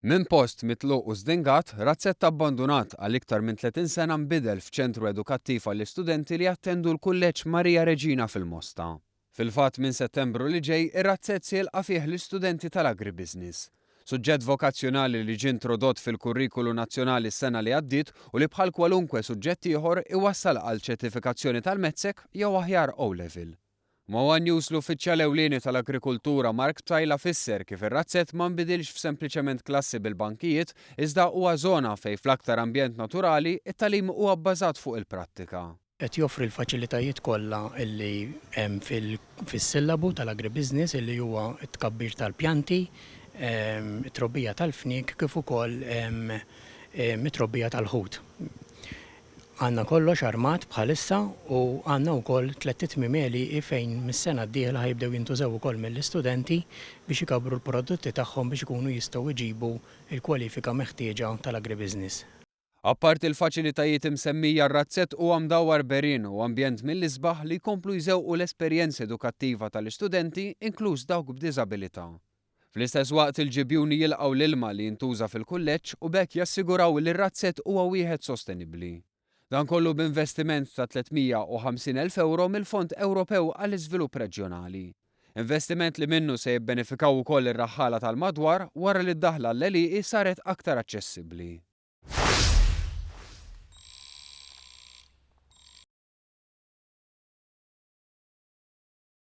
Minn post mitluq u żdingat, razzett abbandunat għal iktar minn 30 sena nbidel f'ċentru edukattiv għall-istudenti li jattendu l-Kulleġġ Maria Reġina fil-Mosta. Fil-fatt minn Settembru li ġej ir-razzett se jilqa' fih l-istudenti tal-Agribusiness. Suġġett vokazzjonali li ġie introdott fil-kurrikulu nazzjonali s-sena li għaddiet u li bħal kwalunkwe suġġett ieħor iwassal għal ċertifikazzjoni tal-METSEC jew aħjar O-Level. Ma' one News l-Uffiċjal Ewlieni tal-Agrikultura Mark Psaila fisser kif ir-razzett ma nbidilx f'sempliċement klassi bil-bankijiet iżda huwa żona fejn fl-aktar ambjent naturali t-tagħlim huwa bbażat fuq il-prattika. Qed joffri l-faċilitajiet kollha li hemm fis-sillabu tal-agribusiness li huwa t-tkabbir tal-pjanti, it-trobbija tal-fniek kif ukoll it-trobbija tal-ħut. Għandna kollox armat bħalissa u għandna wkoll tlett itmiem għelieqi fejn mis-sena d-dieħla ħa jibdew jintużaw ukoll mill-istudenti biex ikabbru l-prodotti tagħhom biex ikunu jistgħu jġibu l-kwalifika meħtieġa tal-agribusiness. Apparti l-faċilitajiet imsemmija r-razzett huwa mdawwar b'għerien u ambjent mill-isbaħ li jkomplu jżewqu l-esperjenza edukattiva tal-istudenti inkluż dawk b'diżabilità. Fl-istess waqt il-ġibjuni jilqgħu l-ilma li jintuża fil-kulleġġ u b'hekk jassiguraw li r-razzett huwa wieħed sostenibbli. Dan kollu b'investiment ta' 350,000 ewro mill-Fond Ewropew għall-Iżvilupp Reġjonali. Investiment li minnu se jibbenefikaw ukoll ir-raħħala tal-madwar wara li d-daħla għall-għelieqi saret aktar aċċessibbli.